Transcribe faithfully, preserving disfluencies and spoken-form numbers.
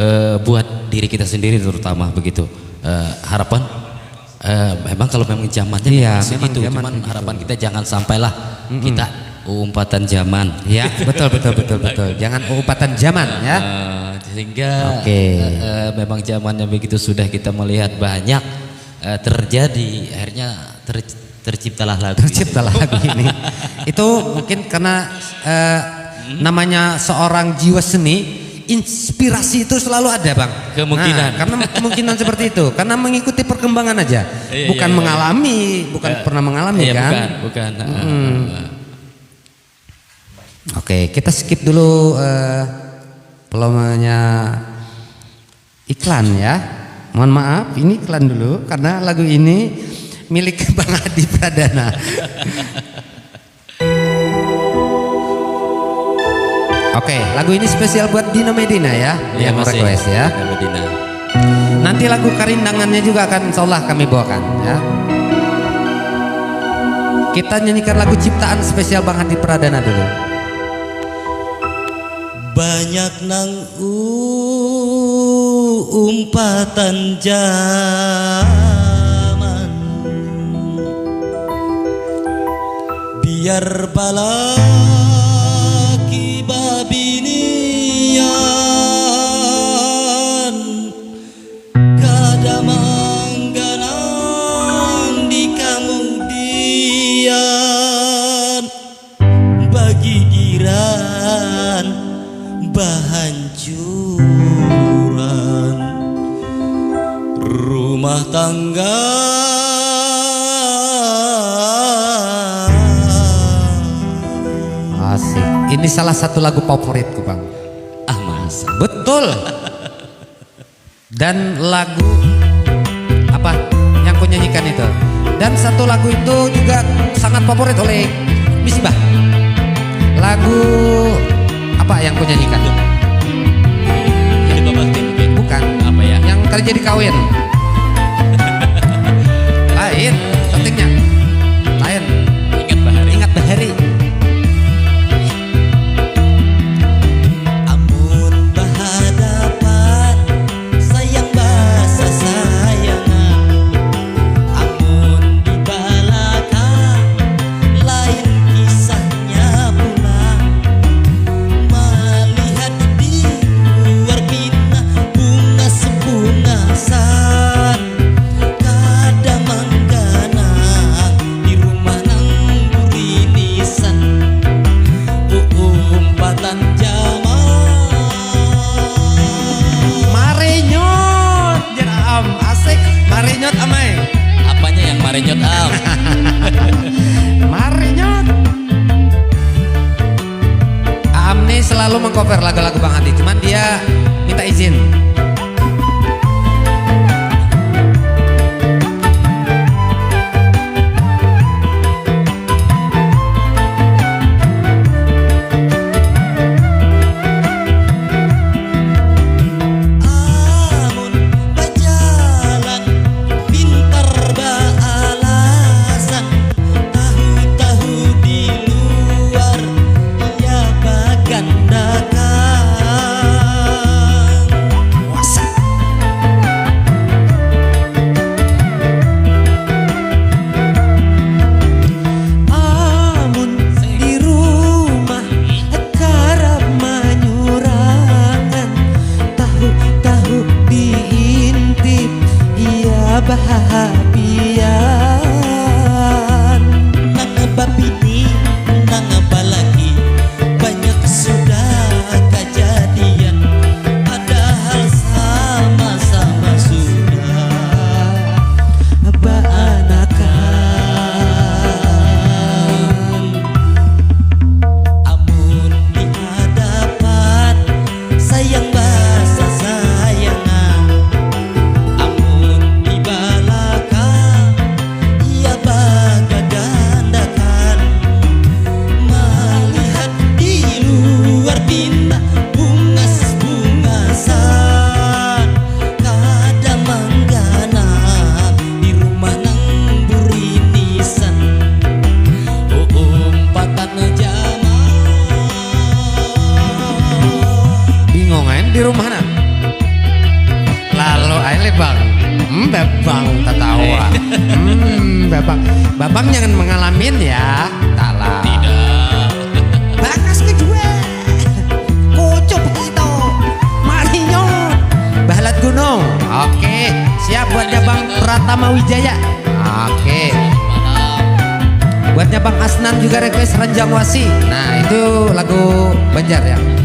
eh, buat diri kita sendiri terutama begitu. Eh, harapan, eh, memang kalau memang zamannya Iya, memang memang begitu, zaman cuman begitu. harapan kita jangan sampailah Mm-mm. kita uumpatan zaman. Ya, betul, betul, betul, betul. Jangan uumpatan zaman, ya. Eh, sehingga, Oke. eh, eh, memang zamannya begitu sudah kita melihat banyak, eh, terjadi, akhirnya ter-, terciptalah lagu ini. Terciptalah lagu ini. Itu mungkin karena, eh, Hmm. namanya seorang jiwa seni, inspirasi itu selalu ada, Bang. Kemungkinan. Nah, karena kemungkinan seperti itu, karena mengikuti perkembangan aja. Iya, Bukan iya, iya. mengalami, bukan Eh, pernah mengalami, iya, kan? bukan, bukan. Heeh, Mm-mm. heeh. Oke, kita skip dulu, eh, volumenya iklan, ya. Mohon maaf, ini iklan dulu karena lagu ini milik Bang Adi Pradana. Oke, lagu ini spesial buat Dina Medina, ya. Iya, Yang masih. request, ya. Dina Medina. Nanti lagu Karindangannya juga akan, insya Allah, kami bawakan, ya. Kita nyanyikan lagu ciptaan spesial Bang Adi Pradana dulu. Banyak nang uumpatan zaman, biar balaki babinian, kada mangganang di kamudian. Bagigiran, bahancuran rumah tangga. Asik. Ini salah satu lagu favoritku, Bang. Ah, masa? Betul. Dan lagu apa yang kunyanyikan itu. Dan satu lagu itu juga sangat favorit oleh Misbah. Lagu apa yang kunyanyikan? Yang Hidup Abah Tim, mungkin. Bukan. Apa ya? Yang terjadi kawin. Lain, pentingnya. Lain. Ingat bahari. Ingat bahari. Amun bahadapan, sayang basasayangan. Amun di balakang, lain kisahnya pulang. Malihat di luar pina, bungas-bungasan. Kada mangganang di rumah nang burinisan. Uumpatan jaman. Marinyut, jar Am. Asik. Marinyut, Am ai. Apanya yang marinyut, Am? Marinyut. Aam nih selalu mengcover lagu-lagu Bang Adi, cuman dia minta izin. Amun bajalan pintar baalasan, tahu-tahu di luar iya bagandakan. Puasa. Amun di rumah karap manyurangan, tahu-tahu diintip iya bahabian. Nang babini, nang balaki, banyak sudah kajadian, padahal sama-sama sudah baanakan. Amun di hadapan, sayang basasayangan. Amun di balakang, iya bagagandakan. Malihat di luar pina, bungas-bungasan. Kada mangganang di rumah nang burinisan. Uumpatan jaman. Bingung, kan? Di rumah, nah. Lain le bang. Hmm, babang tatawa. Hmm, babang. Babang jangan mengalamin ya. Talah. Tidak. Bakas kedua. Kucup itu. Marinyo. Bahalat gunung. Oke. Siap buatnya Bang Pratama Wijaya. Oke. Buatnya Bang Asnan juga request Ranjang Wasi. Nah, itu lagu Banjar ya.